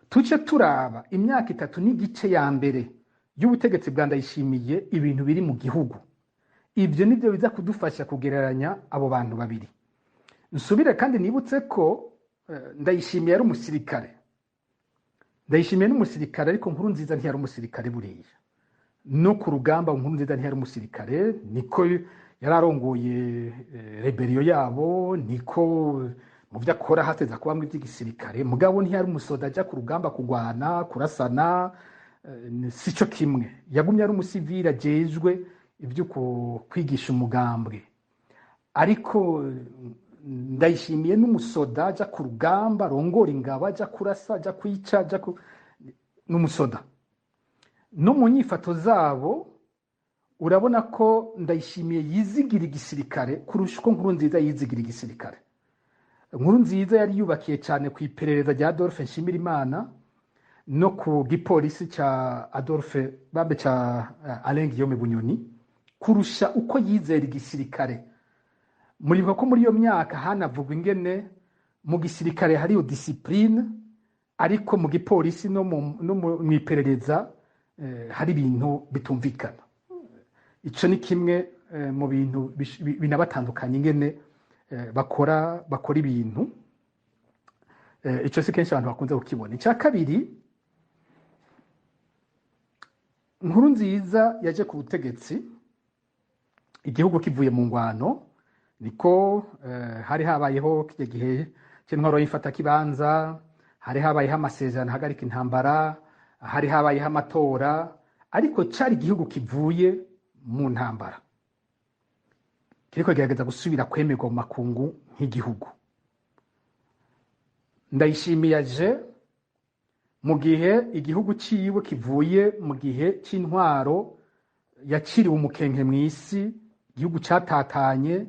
Tuce turaba imyaka 3 n'igice ya mbere y'ubutegetsi bwa Ndayishimiye, ibintu biri mu gihugu. Ibyo nibyo biza kudufasha kugereranya abo bantu babiri. Nsubire kandi nibutse ko Ndayishimiye yari umusirikare. Ndayishimiye n'umusirikare, ariko Nkurunziza ntiyari umusirikare. Buriya no ku rugamba Nkurunziza ntiyari umusirikare, niko yari arongoye rébellion yabo, niko mu byo akora hateza kubamwo iby'igisirikare, mugabo ntiyari umusoda ajya ku rugamba kurwana, kurasana, sico kimwe. Yagumye ari umusivili ajejwe ibyo kwigisha umugambwe. Ariko Ndayishimiye n'umusoda ajya ku rugamba, arongora ingabo, ajya kurasa, ajya kwica, n'umusoda. No mu nyifato zabo urabona ko Ndayishimiye yizigira igisirikare kurusha uko Nkurunziza yizigira igisirikare. Nkurunziza yari yubakiye cyane ku iperereza rya Adolphe Nshimirimana no ku gipolisi cya Adolphe Bambe, cya Alain Guillaume Bunyoni, kurusha uko yizera igisirikare. Muribuka ko muri iyo myaka hanavugwa ingene mu gisirikare hariyo discipline, ariko mu gipolisi no mu iperereza hari ibintu bitumvikana. Ico ni kimwe mu bintu binabatandukanya ingene bakora ibintu. Ico si kenshi abantu bakunze kukibona. Icya kabiri, Nkurunziza yaje ku butegetsi igihugu kivuye mu ngwano, niko hari habayeho kirya gihe cy'intwaro y'ifatakibanza, hari habayeho amasezerano ahagarika intambara, hari habayeho amatora, ariko cari igihugu kivuye mu ntambara kiriko gerageza gusubira kwemerwa mu makungu nk'igihugu. Ndayishimiye aje mu gihe igihugu ciwe kivuye mu gihe c'intwaro yaciriwe umukenke mw'isi, igihugu catatanye,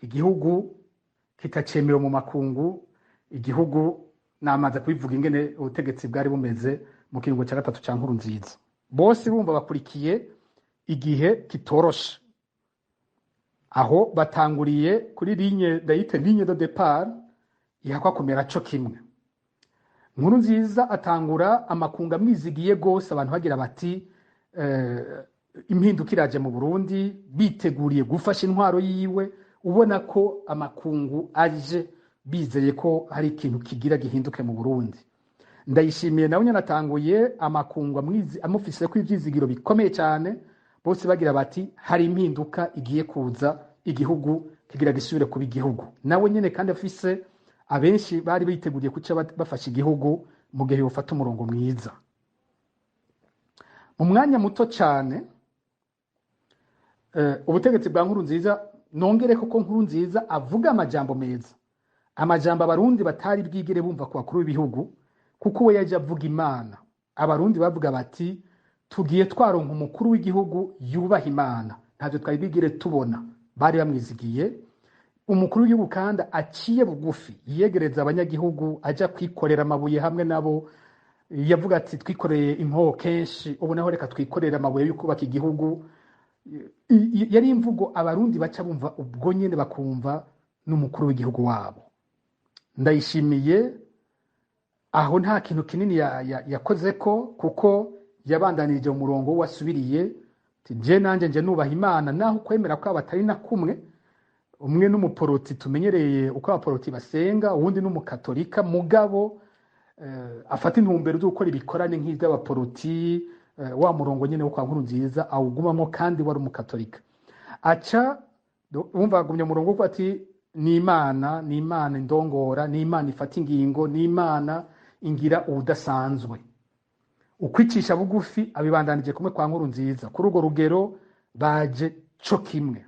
igihugu kitacemewe mu makungu, igihugu namaze kubivuga ingene ubutegetsi bwari bumeze mu kiringo cya gatatu ca Nkurunziza. Bose bumva bakurikiye igihe kitoroshe. Aho batanguriye kuri ligne, ndayite ligne de départ, ihakwa kumera co kimwe. Nkurunziza atangura amakungu amwizigiye gose, abantu bagira bati impinduka iraje mu Burundi, biteguriye gufasha intwaro yiwe, ubona ko amakungu aje bizeye ko hari ikintu kigira gihinduke mu Burundi. Ndayishimiye nawe nyine atanguye amakungu amufise ko ivyizigiro bikomeye cyane, bose bagira bati hari impinduka igiye kuza, igihugu kigira gisubire kuba igihugu. Nawe nyine kandi afise abenshi bari biteguriye kuca bafasha igihugu mu gihe yofata umurongo mwiza. Mu mwanya muto cyane ubutegetsi bwa Nkurunziza, nongere ko Nkurunziza avuga amajambo meza, amajambo Abarundi batari bwigere bumva ku bakuru b'ibihugu, kuko we yaje avuga Imana. Abarundi bavuga bati tugiye twaronka umukuru w'igihugu yubaha Imana, ntavyo twari bwigere tubona. Bari bamwizigiye umukuru w'igihugu kandi aciye bugufi, yiyegereza abanyagihugu, aja kwikorera amabuye hamwe nabo. Yavuga ati twikoreye inkoho kenshi, ubu naho reka twikorere amabuye yo kubaka igihugu. Yari imvugo Abarundi baca bumva ubwo nyene, bakumva n'umukuru w'igihugu wabo. Ndayishimiye aho nta kintu kinini yakoze ko, kuko yabandanirije umurongo wasubiriye je nanje nje nubaha Imana, naho kwemera ko abatari na kumwe. Umwe n'umuporoti tumenyereye uko abaporoti basenga, uwundi n'umukatolika, mugabo afata intumbero zo gukora ibikorane nk'ivy'abaporoti, wa murongo nyene wo kwa Nkurunziza awugumamo, kandi wari umukatolika. Aca wumva agumye umurongo wo ati ni Imana, ni Imana indongora, ni Imana ifata ingingo, ni Imana ingira ubudasanzwe. Ukwicisha bugufi abibandanije kumwe kwa Nkurunziza. Kuri urwo rugero baje co kimwe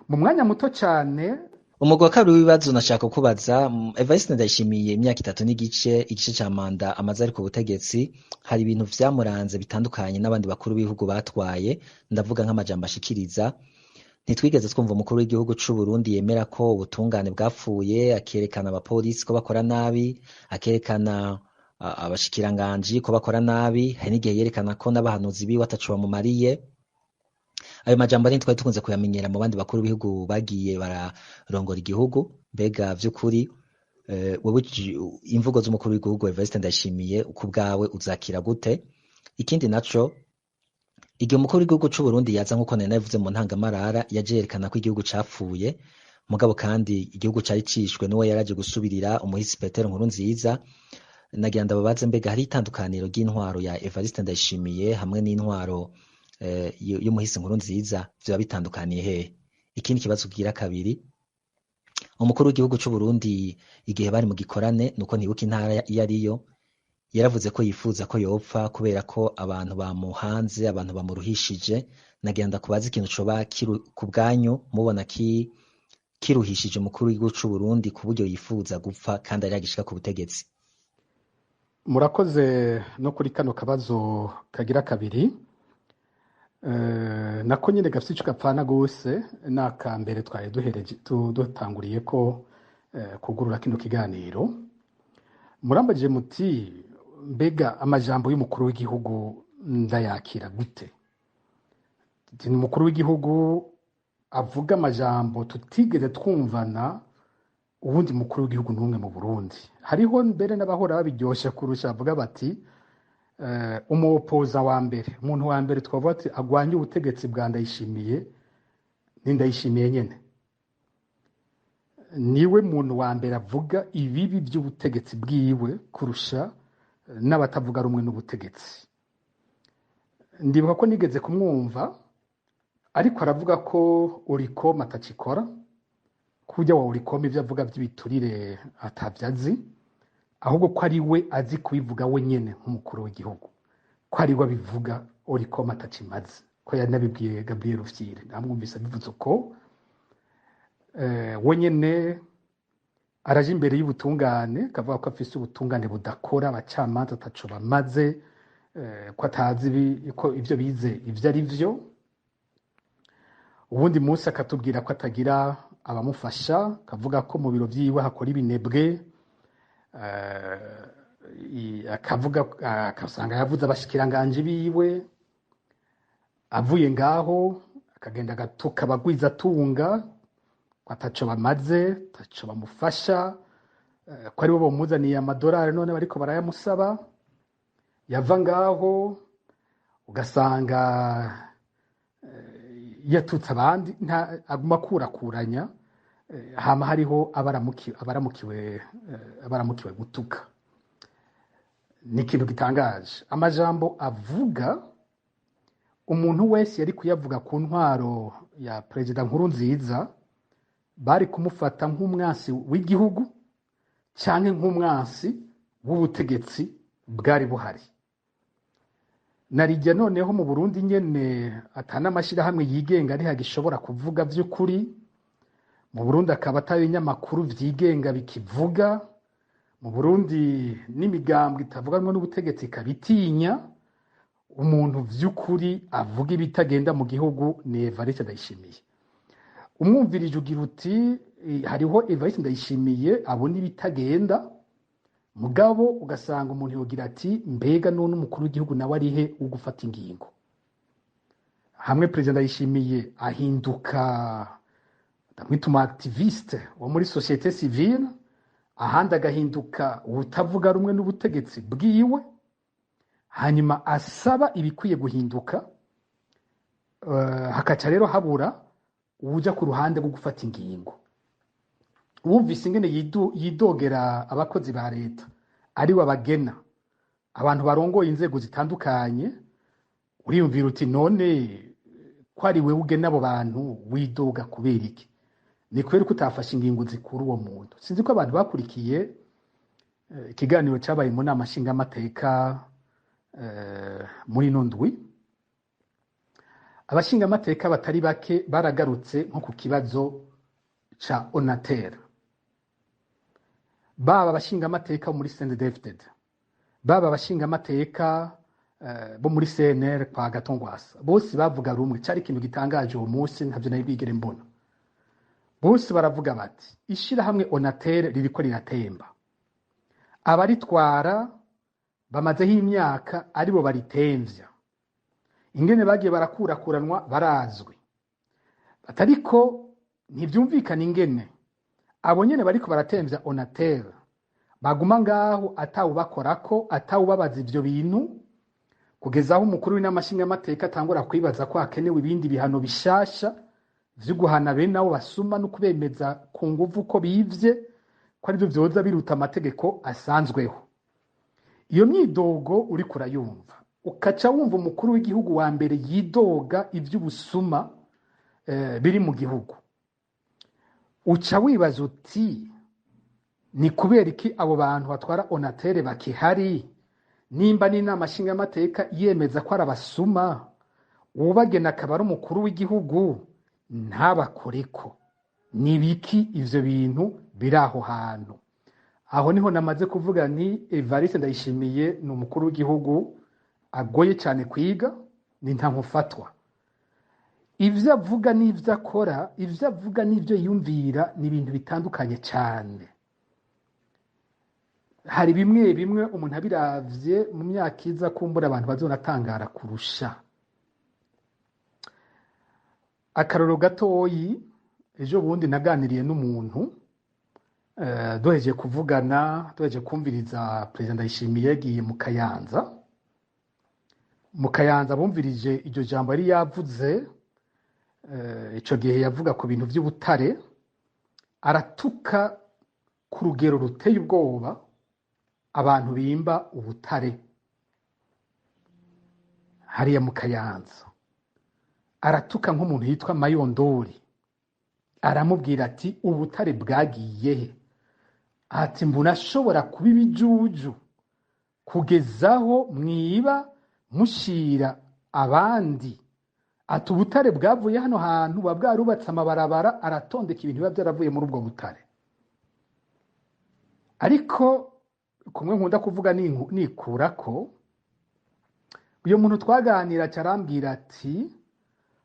mu mwanya muto cyane. Umugwi wa kabiri w'ibibazo nashaka kubaza, Evariste Ndayishimiye imyaka 3 n'igice, igice ca manda amaze ari ku butegetsi, hari ibintu vyamuranze bitandukanye n'abandi bakuru b'ibihugu batwaye. Ndavuga nk'amajambo ashikiriza. Ntitwigeze twumva umukuru w'igihugu c'u Burundi yemera ko ubutungane bwapfuye, akerekana abapolisi ko bakora nabi, akerekana abashikiranganji ko bakora nabi. Hari n'igihe yerekana ko n'abahanuzi biwe ataco bamumariye. Ayo majambo ntitwari tukunze kuyamenyera mu bandi bakuru b'ibihugu bagiye bararongora igihugu. Mbega vy'ukuri Wewe imvugo z'umukuru w'igihugu Evariste Ndayishimiye ku bwawe uzakira gute? Ikindi naco, igihe umukuru w'igihugu c'u Burundi yaza, nk'uko nari nabivuze mu ntangamarara, yaje yerekana ko igihugu capfuye, mugabo kandi igihugu cari cishwe n'uwo yaraje gusubirira, umuhisi Petero Nkurunziza. Nagira ndababaze, mbega hari itandukaniro ry'intwaro ya Evariste Ndayishimiye hamwe n'intwaro y'umuhisi Nkurunziza? Vyoba bitandukaniye hehe? Ikindi kibazo kigira kabiri, umukuru w'igihugu c'u Burundi igihe bari mu gikorane, nuko ntibuka intara iyo ariyo, yaravuze ko yifuza ko yopfa kubera ko abantu bamuhanze, abantu bamuruhishije. Nagira ndakubaza ikintu coba ku bwanyu mubona kiruhishije umukuru w'igihugu c'u Burundi ku buryo yifuza gupfa kandi ari yagishika ku butegetsi. Murakoze no kuri kano kabazo kagira kabiri. Nako nyine gafite ico gapfana gose n'aka mbere twari duhereje dutanguriye ko kugurura kino kiganiro. Murambajije muti: mbega amajambo y'umukuru w'igihugu ndayakira gute? Ni umukuru w'igihugu avuga amajambo tutigeze twumvana uwundi mukuru w'igihugu n'umwe mu Burundi. Hariho mbere n'abahora babiryosha kurusha, bavuga bati umuopoza wa mbere, umuntu wa mbere twavuga ati agwanye ubutegetsi bwa Ndayishimiye, ni Ndayishimiye nyene. Niwe muntu wa mbere avuga ibibi by'ubutegetsi bwiwe kurusha n'abatavuga rumwe n'ubutegetsi. Ndibuka ko nigeze kumwumva ariko aravuga ko Olucome atacikora, kurya wa Olucome ibyo avuga by'ibiturire atavyo azi, ahubwo ko ari we azi kubivuga we nyene nk'umukuru w'igihugu, ko ari we abivuga, Olucome atacimaze, ko yanabibwiye Gabriel Rufyiri. Namwumvise abivuze uko. We nyene araje imbere y'ubutungane akavuga ko afise ubutungane budakora, abacamanza ataco bamaze, ko atazi ko ivyo bize ivyo ari vyo. Uwundi munsi akatubwira ko atagira abamufasha, akavuga ko mu biro vyiwe hakora ibinebwe, akavuga, akasanga yavuze abashikiranganji biwe. Avuye ngaho akagenda agatuka abagwizatunga ko ataco bamaze, ataco bamufasha, ko aribo bamuzaniye amadolari none bariko barayamusaba. Yava ngaho ugasanga yatutse abandi, aguma akurakuranya, hama hariho abaramukiwe gutuka. Ni ikintu gitangaje amajambo avuga. Umuntu wese yari kuyavuga ku ntwaro ya Perezida Nkurunziza, bari kumufata nk'umwansi w'igihugu canke nk'umwansi w'ubutegetsi bwari buhari. Narijya noneho mu Burundi nyene atana amashirahamwe yigenga ari hagishobora kuvuga vy'ukuri, mu Burundi akaba atari ibinyamakuru vyigenga bikivuga, mu Burundi n'imigambwe itavuganwa n'ubutegetsi ikabitinya. Umuntu vy'ukuri avuga ibitagenda mu gihugu ni Evariste Ndayishimiye. Umwumvirije ugira uti hariho Evariste Ndayishimiye abona ibitagenda, mugabo ugasanga umuntu yogira ati: mbega none umukuru w'igihugu nawe arihe wo gufata ingingo? Hamwe Perezida Ndayishimiye ahinduka, ndamwita umu activiste wo muri société civile, ahandi agahinduka utavuga rumwe n'ubutegetsi bwiwe, hanyuma asaba ibikwiye guhinduka, hakaca rero habura uwuja ku ruhande rwo gufata ingingo. Wumvise ingene yidogera abakozi ba leta ari we abagena, abantu barongoye inzego zitandukanye, uriyumvira uti: none ko ari wewe ugena abo bantu, widoga kubera iki? Ni kubera ko utafashe ingingo zikura uwo muntu. Sinzi ko abantu bakurikiye ikiganiro cyabaye mu nama nshingamateka muri ino ndwi. Abashingamateka batari bake baragarutse nko ku kibazo ca Onatel, baba abashingamateka bo muri CNDD-FDD, baba abashingamateka bo muri CNL kwa Gatongwasa, bose bavuga rumwe. Cari ikintu gitangaje uwo munsi, ntavyo nari bwigere mbona. Bose baravuga bati: ishirahamwe Onatel ririko riratemba, abaritwara bamazeho imyaka aribo baritemvya, ingene bagiye barakurakuranwa barazwi, batariko ntivyumvikana ingene Abo nyene bariko baratemvya Onatel baguma ngaho atawubakorako, atawubabaza ivyo bintu, kugeza aho umukuru w'inama nshingamateka atangura kwibaza ko hakenewe ibindi bihano bishasha vyo guhana bene abo basuma no kubemeza ku nguvu ko bivye, ko arivyo vyoza biruta amategeko asanzweho. Iyo myidogo uriko urayumva, ukaca wumva umukuru w'igihugu wa mbere yidoga ivy'ubusuma biri mu gihugu, uca wibaza uti ni kubera iki abo bantu batwara Onatel bakihari, nimba n'inama nshingamateka yemeza ko ari abasuma, uwubagena akaba ari umukuru w'igihugu ntabakoreko? Ni biki ivyo bintu biri aho hantu? Aho niho namaze kuvuga nti Evariste Ndayishimiye ni umukuru w'igihugu agoye cyane kwiga, ni ntankufatwa. Ivyo avuga n'ivyo akora, ivyo avuga n'ivyo yiyumvira ni ibintu bitandukanye cyane. Hari bimwe bimwe umuntu abiravye mu myaka iza kumbura abantu bazonatangara kurusha. Akarorero gatoyi, ejo bundi naganiriye n'umuntu, duhejeje kuvugana, duhejeje kumviriza Perezida Ndayishimiye yagiye mu Kayanza. Mu Kayanza bumvirije iryo jambo yari yavuze, ico gihe yavuga ku bintu vy'ubutare, aratuka ku rugero ruteye ubwoba abantu bimba ubutare hariya mu Kayanza. Aratuka nk'umuntu yitwa Mayondori, aramubwira ati ubutare bwagiye he? Ati mbona ashobora kuba ibijuju kugezaho mwiba mushira abandi. Ati ubutare bwavuye hano hantu buba bwarubatse amabarabara, aratondeka ibintu biba byaravuye muri ubwo butare. Ariko kumwe nkunda kuvuga nikurako, uyo muntu twaganira carambwira ati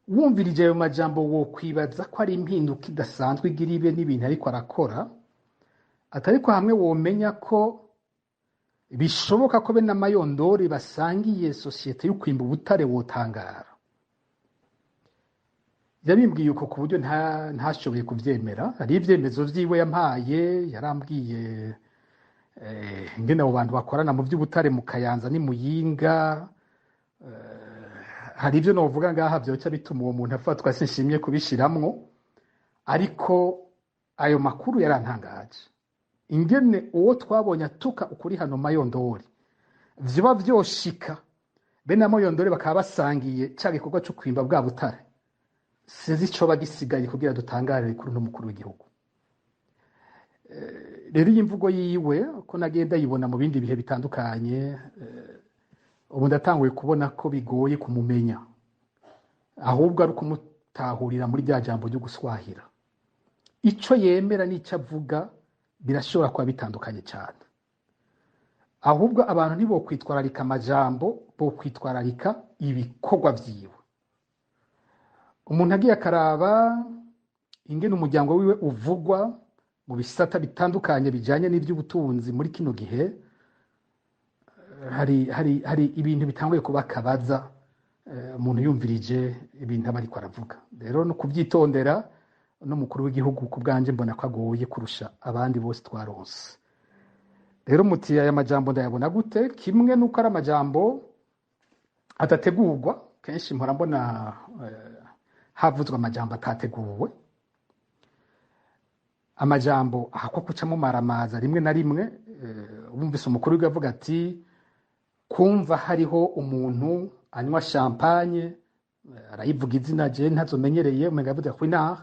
wumvirije ayo majambo wokwibaza ko ari impinduka idasanzwe igira ibe n'ibintu ariko arakora, atariko hamwe womenya ko bishoboka ko be na Mayondori basangiye sosiyete yo kwimba ubutare wotangara. Yabimbwiye uko ku buryo ntashoboye kuvyemera. Hari ivyemezo vyiwe yampaye, yarambwiye ingene abo bantu bakorana mu vy'ubutare mu Kayanza ni Muyinga. Hari ivyo novuga ngaha vyoca bituma uwo muntu afatwa, sinshimye kubishiramwo, ariko ayo makuru yarantangaje. Ingene uwo twabonye atuka ukuri hano Mayondori vyoba vyoshika be na Mayondori bakaba basangiye ca gikorwa co kwimba bwa butare, sinzi icoba gisigaye kugira dutangarire kuri uno mukuru w'igihugu. Rero iyi mvugo yiwe ko nagenda yibona mu bindi bihe bitandukanye, ubu ndatanguye kubona ko bigoye kumumenya, ahubwo ari ukumutahurira muri rya jambo ryo guswahira. Ico yemera n'ico avuga birashobora kuba bitandukanye cyane. Ahubwo abantu ntibokwitwararika amajambo, bokwitwararika ibikorwa vyiwe. Umuntu agiye akaraba ingene umuryango wiwe uvugwa mu bisata bitandukanye bijanye n'ivy'ubutunzi muri kino gihe, hari ibintu bitanguye kuba akabaza, umuntu yumvirije ibintu aba ariko aravuga. Rero no kuvyitondera, n'umukuru w'igihugu ku bwanje mbona ko agoye kurusha abandi bose twaronse. Rero muti aya majambo ndayabona gute? Kimwe nuko ari amajambo adategurwa, kenshi mpora mbona havuzwe amajambo atateguwe, amajambo ahakwa kucamo maramaza rimwe na rimwe. Wumvise umukuru w'igihugu avuga ati kumva hariho umuntu anywa champagne, arayivuga izina je ntazomenyereye, umenga yavuze Ruinart,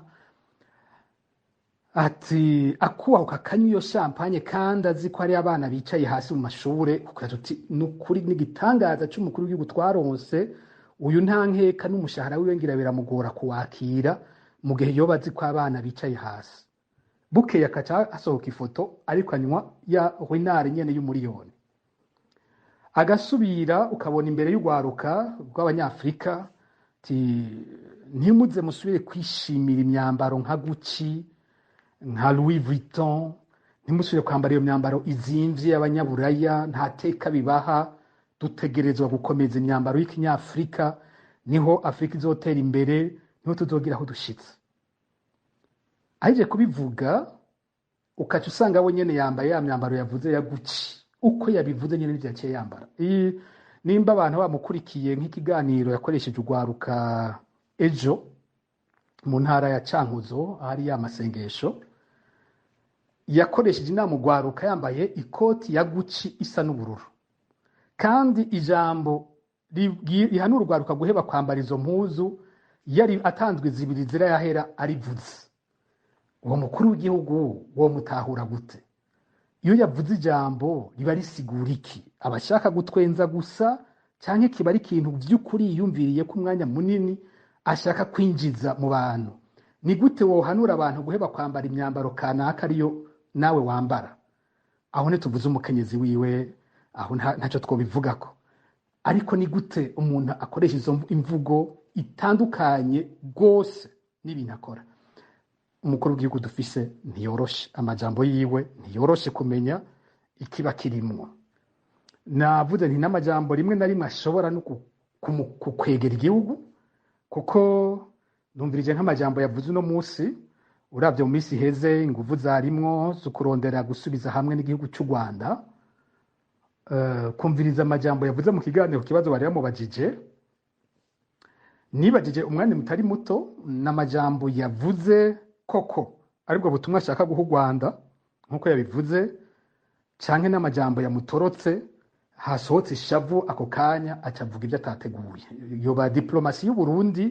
ati akubahuka akanywa iyo champagne kandi azi ko hari abana bicaye hasi mu mashure. Ukaza uti ni ukuri n'igitangaza c'umukuru w'igihugu twaronse uyu, nta nkeka n'umushahara wiwe ngira biramugora kuwakira mu gihe yoba azi ko abana bicaye hasi. Bukeye akaca asohoka ifoto ariko anywa ya Ruinart nyene y'umuriyoni. Agasubira ukabona imbere y'urwaruka rw'abanyafrika ati ntimuze musubire kwishimira imyambaro nka Gucci, nka Louis Vuitton, ntimusubire kwambara iyo myambaro izimvye y'abanyaburaya, nta teka bibaha, dutegerezwa gukomeza imyambaro y'ikinyafrika, niho Afrika izotera imbere, niho tuzogira aho dushitse. Ahejeje kubivuga Ukaca usanga we nyene yambaye ya myambaro yavuze ya Gucci, uko yabivuze nyene nivyo yaciye yambara. Nimba abantu bamukurikiye nk'ikiganiro yakoresheje urwaruka ejo mu ntara ya Cankuzo, ahari ya masengesho, yakoresheje inama urwaruka yambaye ikoti ya Gucci isa n'ubururu, kandi ijambo rihanura urwaruka guheba kwambara izo mpuzu yari atanzwe zibiri zirayahera arivuze. Uwo mukuru w'igihugu wo mutahura gute? Iyo yavuze ijambo riba risigura iki? Abashaka gutwenza gusa, canke kiba ari ikintu vy'ukuri yiyumviriye ko umwanya munini ashaka kwinjiza mu bantu? Ni gute wohanura abantu guheba kwambara imyambaro kanaka ariyo nawe wambara? Aho ntituvuze umukenyezi wiwe, aho ntaco twobivugako, ariko ni gute umuntu akoresha izo imvugo itandukanye rwose n'ibintu akora? Umukuru w'igihugu dufise ntiyoroshe, amajambo yiwe ntiyoroshe kumenya ikiba kirimwo. Navuze nti n'amajambo rimwe na rimwe ashobora no kukwegera igihugu, kuko numvirije nk'amajambo yavuze uno munsi, uravye mu minsi iheze inguvu zarimwo zo kurondera gusubiza hamwe n'igihugu c'u Rwanda. Kumviriza amajambo yavuze mu kiganiro ku kibazo bari bamubajije, nibajije umwanya mutari muto n'amajambo yavuze koko aribwo butumwa ashaka guha u Rwanda nk'uko yabivuze, canke n'amajambo yamutorotse hasohotse ishavu ako kanya acavuga ibyo atateguye. Yoba diplomasi y'u Burundi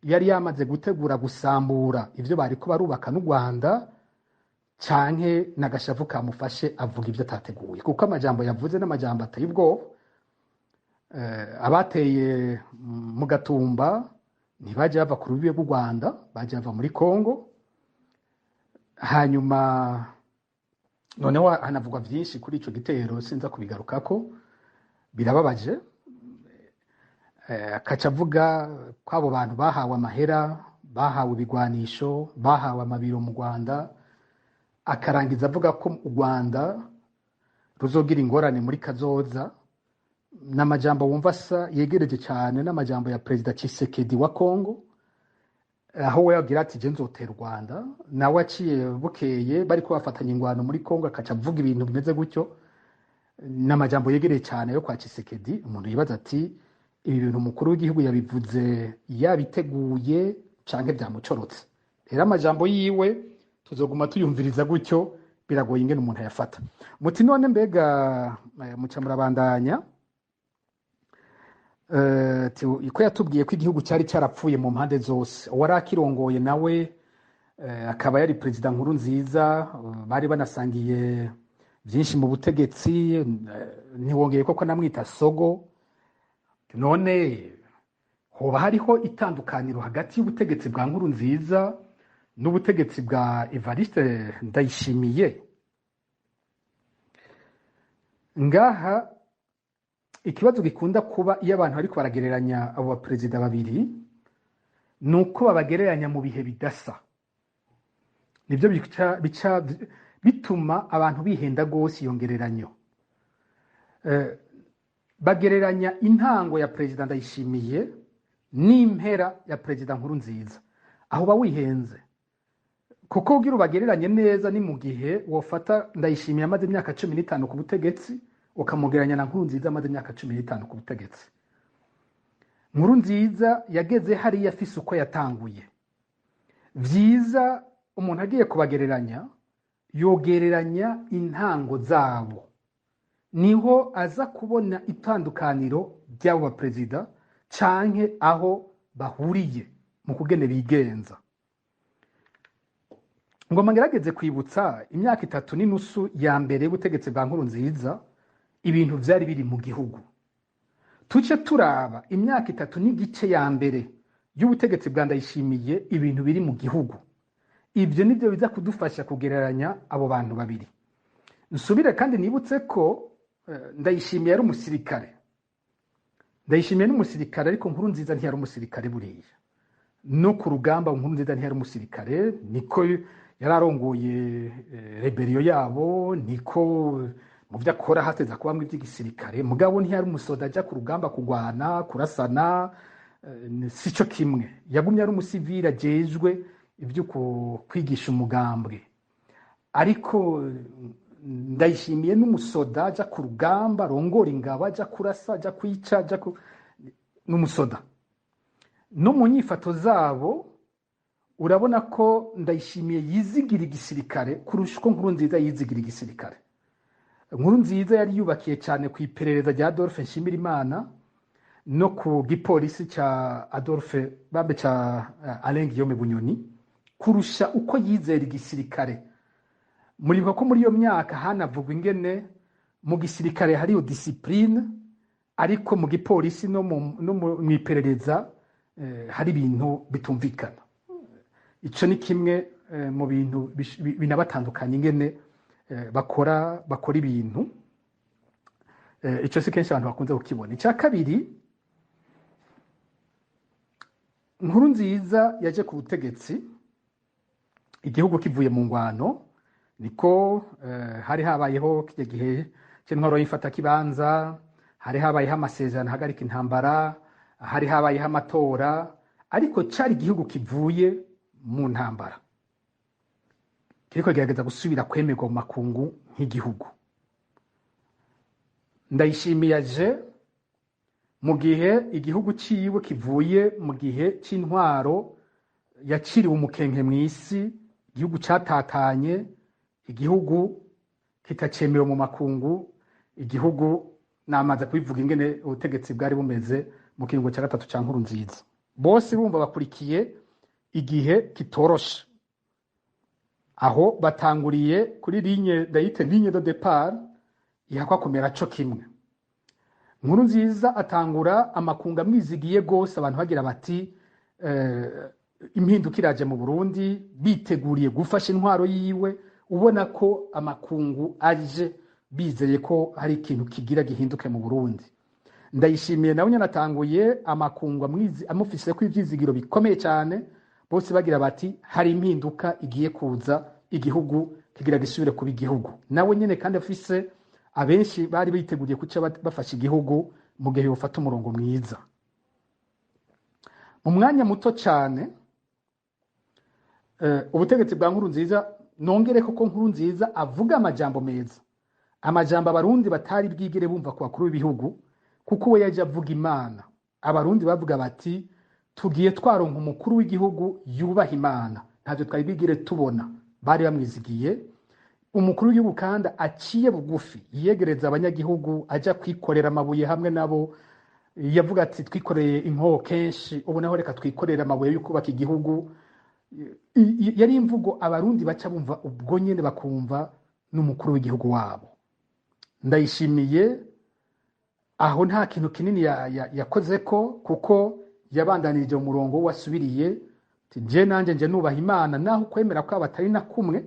yari yamaze gutegura gusambura ivyo bariko barubaka n'u Rwanda, canke n'agashavu kamufashe avuga ibyo atateguye? Kuko amajambo yavuze n'amajambo ateye ubwoba. Abateye mu Gatumba ntibaje bava ku rubibe rw'u Rwanda, baje bava muri Kongo. Hanyuma noneho hanavugwa vyinshi kuri ico gitero, sinza kubigarukako, birababaje. Akaca avuga ko abo bantu bahawe amahera, bahawe ibigwanisho, bahawe amabiro mu Rwanda, akarangiza avuga ko u Rwanda ruzogira ingorane muri kazoza. N'amajambo wumva asa yegereje cyane n'amajambo ya Perezida Tshisekedi wa Kongo, aho we yagira ati je nzotera u Rwanda, nawe aciye bukeye bariko bafatanya ingwano muri Kongo akaca avuga ibintu bimeze gutyo. N'amajambo yegereye cyane yo kwa Tshisekedi. Umuntu yibaza ati ibi bintu umukuru w'igihugu yabivuze yabiteguye canke byamucorotse? Rero amajambo yiwe tuzoguma tuyumviriza gutyo, biragoye ingene umuntu ayafata. Muti none mbega muca murabandanya, ko yatubwiye ko igihugu cyari cyarapfuye mu mpande zose, uwari akirongoye nawe akaba yari Perezida Nkuru Nziza, bari banasangiye byinshi mu butegetsi, ntiwongeye koko namwita sogo. None hoba hariho itandukaniro hagati y'ubutegetsi bwa Nkuru Nziza n'ubutegetsi bwa Evariste Ndayishimiye? Ngaha ikibazo gikunda kuba iyo abantu bariko baragereranya abo baperezida babiri ni uko babagereranya mu bihe bidasa. Nibyo bica bituma abantu bihenda rwose iyo ngereranyo. Bagereranya intango ya Perezida Ndayishimiye n'impera ya Perezida Nkuru Nziza. Aho ba wihenze, kuko ugira ubagereranye neza ni mu gihe wofata Ndayishimiye amaze imyaka 15 ku butegetsi ukamugereranya na Nkuru Nziza amaze imyaka 15 ku butegetsi. Nkuru Nziza yageze hariya afise uko yatanguye. Vyiza umuntu agiye kubagereranya yogereranya intango zabo, niho aza kubona itandukaniro ry'abo baperezida canke aho bahuriye mu kugene bigenza. Ngoma ngerageze kwibutsa imyaka 3.5 ya mbere y'ubutegetsi bwa Nkuru Nziza, ibintu vyari biri mu gihugu. Tuce turaba imyaka 3.5 ya mbere y'ubutegetsi bwa Ndayishimiye, ibintu biri mu gihugu. Ivyo nivyo biza kudufasha kugereranya abo bantu babiri. Nsubire kandi nibutse ko Ndayishimiye yari umusirikare. Ndayishimiye ni umusirikare, ariko Nkuru Nziza ntiyari umusirikare buriya. No ku rugamba Nkuru Nziza ntiyari umusirikare, niko yararongoye rebellion yabo, niko mu vyo akora hateza kubamwe ivy'igisirikare, mugabo ntiyari umusoda aja ku rugamba kugwana, kurasana, sico kimwe. Yagumye ari umusivili ajejwe ivyo kwigisha umugambwe. Ariko Ndayishimiye n'umusoda aja ku rugamba, arongora ingabo, aja kurasa, aja kwica, aja ku... n'umusoda. No mu nyifato zabo urabona ko Ndayishimiye yizigira igisirikare kurusha uko Nkurunziza yizigira igisirikare. Nkurunziza yari yubakiye cyane ku iperereza rya Adolphe Nshimirimana no ku gipolisi ca Adolphe bambe ca Alain Guillaume Bunyoni kurusha uko yizera igisirikare. Muribuka ko muri iyo myaka hanavugwa ingene mu gisirikare hariyo discipline, ariko mu gipolisi no mu iperereza hari ibintu bitumvikana. Ico ni kimwe mu bintu binabatandukanya ingene bakora ibintu. Ico si kenshi abantu bakunze kukibona. Icya kabiri, Nkurunziza yaje ku butegetsi igihugu kivuye mu ngwano, niko hari habayeho kirya gihe c'intwaro y'imfatakibanza, hari habayeho amasezerano ahagarika intambara, hari habayeho amatora, ariko cari igihugu kivuye mu ntambara kiriko kigerageza gusubira kwemerwa mu makungu nk'igihugu. Ndayishimiye aje mu gihe igihugu ciwe kivuye mu gihe c'intwaro yaciriwe umukenke mw'isi, igihugu catatanye, igihugu kitacemewe mu makungu, igihugu namaze kubivuga ingene ubutegetsi bwari bumeze mu kiringo ca gatatu ca Nkurunziza. Bose bumva bakurikiye igihe kitoroshe. Aho batanguriye kuri ligne, ndayite ligne de départ, ihakwa kumera co kimwe. Nkurunziza atangura amakungu amwizigiye gose, abantu bagira bati impinduka iraje mu Burundi, biteguriye gufasha intwaro yiwe, ubona ko amakungu aje bizeye ko hari ikintu kigira gihinduke mu Burundi. Ndayishimiye nawe nyene atanguye amakungu amufise ko ivyizigiro bikomeye cyane, bose bagira bati hari impinduka igiye kuza, igihugu kigira gisubire kuba igihugu. Nawe nyene kandi afise abenshi bari biteguriye kuca bafasha igihugu mu gihe yofata umurongo mwiza. Mu mwanya muto cyane ubutegetsi bwa Nkurunziza, nongere koko Nkurunziza avuga amajambo meza, amajambo abarundi batari bwigere bumva ku bakuru b'ibihugu, kuko we yaje avuga Imana. Abarundi bavuga bati tugiye twaronka umukuru w'igihugu yubaha Imana, ntavyo twari bwigere tubona. Bari bamwizigiye umukuru w'igihugu kandi aciye bugufi, yiyegereza abanyagihugu, aja kwikorera amabuye hamwe nabo. Yavuga ati twikoreye inkoho kenshi, ubu naho reka twikorere amabuye yo kubaka igihugu. Yari imvugo abarundi baca bumva ubwo nyene, bakumva n'umukuru w'igihugu wabo. Ndayishimiye aho nta kintu kinini yakoze ko, kuko yabandanirije umurongo wasubiriye je nanje nje nubaha Imana, naho kwemera ko abatari na kumwe,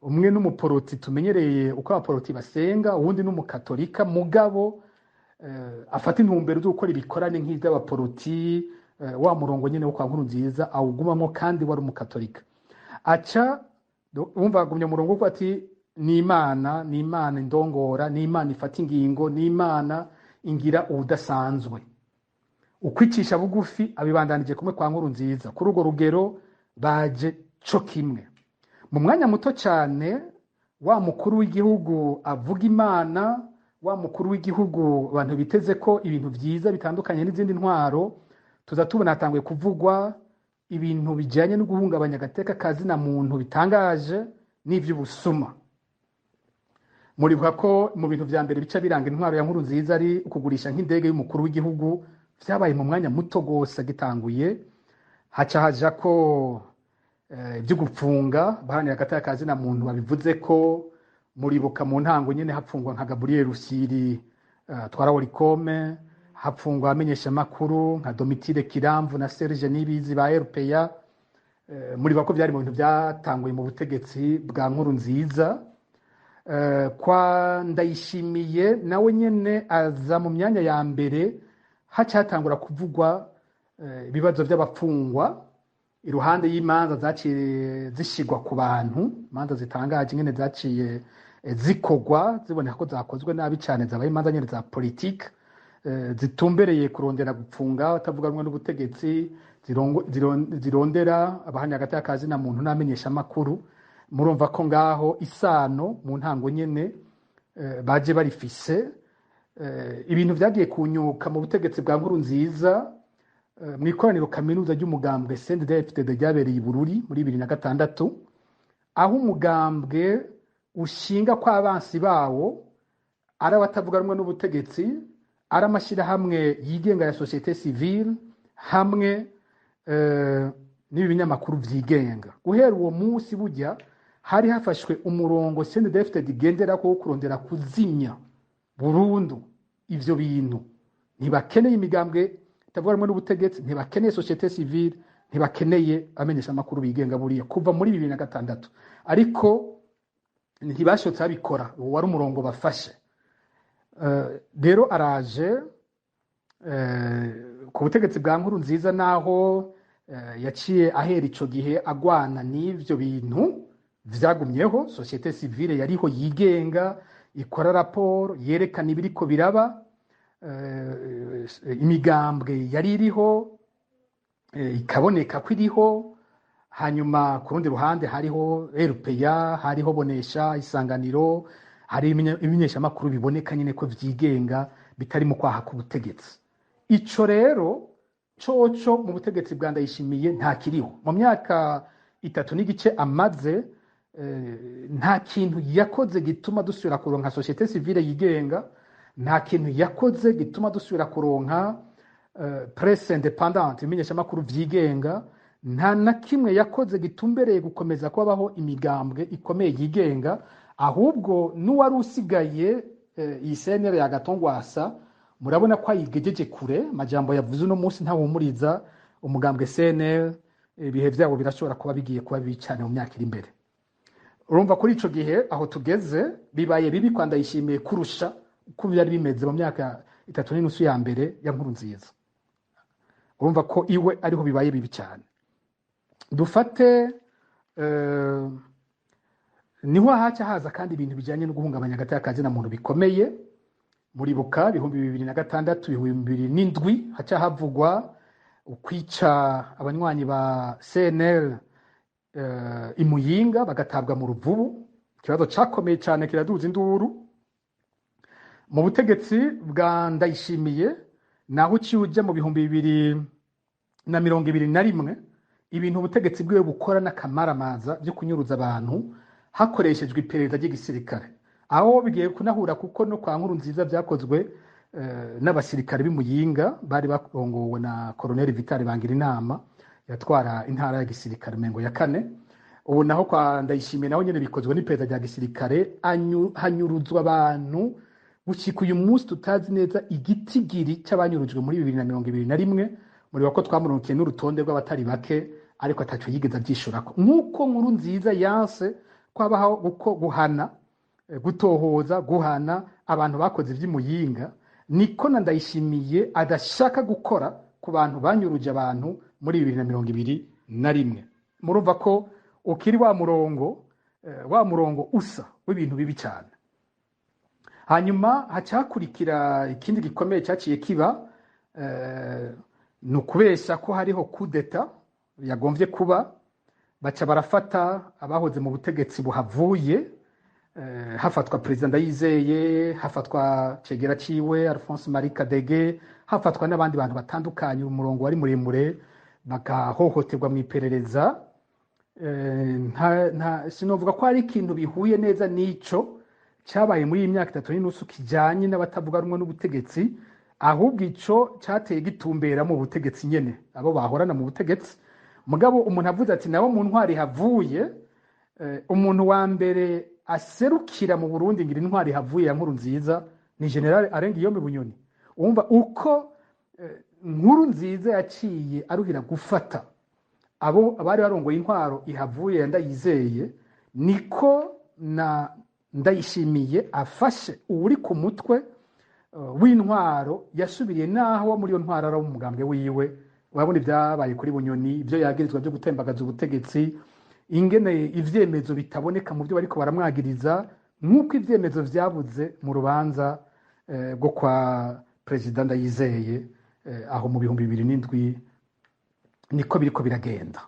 umwe n'umuporoti tumenyereye uko abaporoti basenga, uwundi n'umukatolika, mugabo afata intumbero zo gukora ibikorane nk'ivy'abaporoti, wa murongo nyene wo kwa Nkurunziza awugumamwo kandi wari umukatolika. Aca wumva agumye umurongo ko ati ni Imana, ni Imana indongora, ni Imana ifata ingingo, ni Imana ingira ubudasanzwe. Ukwicisha bugufi abibandanije kumwe kwa Nkurunziza. Kuri urwo rugero baje co kimwe. Mu mwanya muto cyane wa mukuru w'igihugu avuga Imana, wa mukuru w'igihugu abantu biteze ko ibintu vyiza bitandukanye n'izindi ntwaro, tuza tubona hatanguye kuvugwa ibintu bijyanye no guhungabanya agateka kazina muntu bitangaje n'ivy'ubusuma. Muribuka ko mu bintu vya mbere bica biranga intwaro ya Nkurunziza ari ukugurisha nk'indege y'umukuru w'igihugu, vyabaye mu mwanya muto gose agitanguye. Haca haja ko ibyo gupfunga bahanira agateka kazina muntu babivuze ko, muribuka mu ntango nyene hapfungwa nka Gabriel Rusiri twara Olicome, hapfungwa abamenyesha makuru nka Domitire Kiramvu na Serge Nibizi ba RPA. Muribuka ko byari mu bintu byatanguye mu butegetsi bwa Nkurunziza. Kwa Ndayishimiye nawe nyene aza mu myanya ya mbere, haca hatangura kuvugwa ibibazo by'abapfungwa iruhande y'imanza zaciye zishigwa ku bantu, imanza zitangaje nyene zaciye zikogwa ziboneka ko zakozwe nabi cyane, zabaye imanza nyene za politike zitumbereye kurondera gupfunga batavuga rumwe n'ubutegetsi, zirondera abahanya hagati y'akazi na muntu n'amenyesha makuru. Murumva ko ngaho isano mu ntango nyene baje barifise. Ibintu vyagiye kunyuka mu butegetsi bwa Nkurunziza mu ikoraniro kaminuza ry'umugambwe CNDD-FDD ryabereye i Bururi muri 2006, aho umugambwe ushinga ko abansi bawo ari abatavuga rumwe n'ubutegetsi, ari amashyirahamwe yigenga ya société civile hamwe n'ibi binyamakuru vyigenga. Guhera uwo munsi burya hari hafashwe umurongo CNDD-FDD igenderako wo kurondera kuzimya burundu ivyo bintu. Ntibakeneye imigambwe itavuga rumwe n'ubutegetsi, ntibakeneye société civile, ntibakeneye abamenyeshamakuru bigenga buriya kuva muri 2006, ariko ntibashotse babikora. Uwo wari umurongo bafashe. Rero araje ku butegetsi bwa Nkurunziza, naho yaciye ahera ico gihe agwana n'ivyo bintu vyagumyeho. Société civile yariho yigenga, ikora raporo yerekana ibiriko biraba, imigambwe yari iriho, ikaboneka ko iriho. Hanyuma ku rundi ruhande hariho RPA, hariho Bonesha, Isanganiro, hari ibimenyeshamakuru biboneka nyine ko vyigenga, bitari mu kwaha k'ubutegetsi. Ico rero coco mu butegetsi bwa Ndayishimiye nta kiriho. Mu myaka 3 n'igice amaze, nta kintu yakoze gituma dusubira kuronka société civile yigenga, nta kintu yakoze gituma dusubira kuronka presse indépendante, ibimenyeshamakuru vyigenga. Nta na kimwe yakoze gitumbereye gukomeza kubaho imigambwe ikomeye yigenga. Ahubwo n'uwari usigaye, iyi CNL ya Agathon Rwasa, murabona ko ayigejeje kure. Amajambo yavuze uno munsi ntahumuriza umugambwe CNL. Ibihe vyabo birashobora kuba bigiye kuba bibi cyane mu myaka iri imbere. Urumva kuri ico gihe aho tugeze bibaye bibi kwa Ndayishimiye kurusha uko byari bimeze mu myaka 3 n'inusu ya mbere ya Nkurunziza. Urumva ko iwe ariho bibaye bibi cyane. Dufate niho haca haza kandi ibintu bijyanye no guhungabanya agateka ka zina muntu bikomeye. Muribuka 2006, 2007, haca havugwa ukwica abanywanyi ba CNL imuyinga, bagatabwa mu Ruvubu. Ikibazo cakomeye cyane, kiraduza induru. Mu butegetsi bwa Ndayishimiye naho uciye ujya mu 2021, ibintu ubutegetsi bwiwe bukora n'akamaramaza byo kunyuruza abantu hakoreshejwe iperereza ry'igisirikare, aho bigiye kunahura kuko no kwa Nkurunziza byakozwe n'abasirikare b'Imuyinga bari barongowe na Colonel Vital Bangirinama, yatwara intara ya gisirikare mengo ya kane. Ubu naho kwa Ndayishimiye naho nyene bikozwe n'iperereza rya gisirikare, hanyuruzwa abantu gushika uyu munsi tutazi neza igitigiri c'abanyurujwe muri 2021. Muribuka ko twamuronkiye n'urutonde rw'abatari bake, ariko ataco yigeze avyishurako. Nk'uko Nkurunziza yanse ko habaho guhana, gutohoza, guhana abantu bakoze ivy'Imuyinga, niko na Ndayishimiye adashaka gukora ku bantu banyuruje abantu muri 2021. Murumva ko ukiri wa murongo, wa murongo usa w'ibintu bibi cyane. Hanyuma hacakurikira ikindi gikomeye cyaciye kiba, ni ukubesha ko hariho kudeta yagomvye kuba, baca barafata abahoze mu butegetsi buhavuye, hafatwa Perezida Ndayizeye, hafatwa cegera ciwe Alphonse Marie Kadege, hafatwa n'abandi bantu batandukanye. Umurongo wari muremure, bagahohoterwa mu iperereza. Sinovuga ko hari ikintu bihuye neza n'ico cyabaye muri iyi myaka 3 n'inusu kijanye n'abatavuga rumwe n'ubutegetsi. Ahubwo ico cyateye gitumbera mu butegetsi nyene, abo bahorana mu butegetsi. Mugabo umuntu avuze ati nabo mu ntwari havuye, umuntu wa mbere aserukira mu Burundi ngira intwari havuye ya Nkurunziza ni Général Alain Guillaume Bunyoni. Umva uko Nkurunziza yaciye aruhira gufata abo abari barongoye intwaro ihavuye ya Ndayizeye, niko na Ndayishimiye afashe uwuri ku mutwe w'intwaro yasubiriye, naho muri iyo ntwaro ari umugambwe wiwe. Urabona ibyabaye kuri Bunyoni, ibyo yagirizwa byo gutembagaza ubutegetsi, ingene ivyemezo bitaboneka mu byo bariko baramwagiriza, nk'uko ivyemezo vyabuze mu rubanza rwo kwa Perezida Ndayizeye, aho mu 2007, niko biriko biragenda.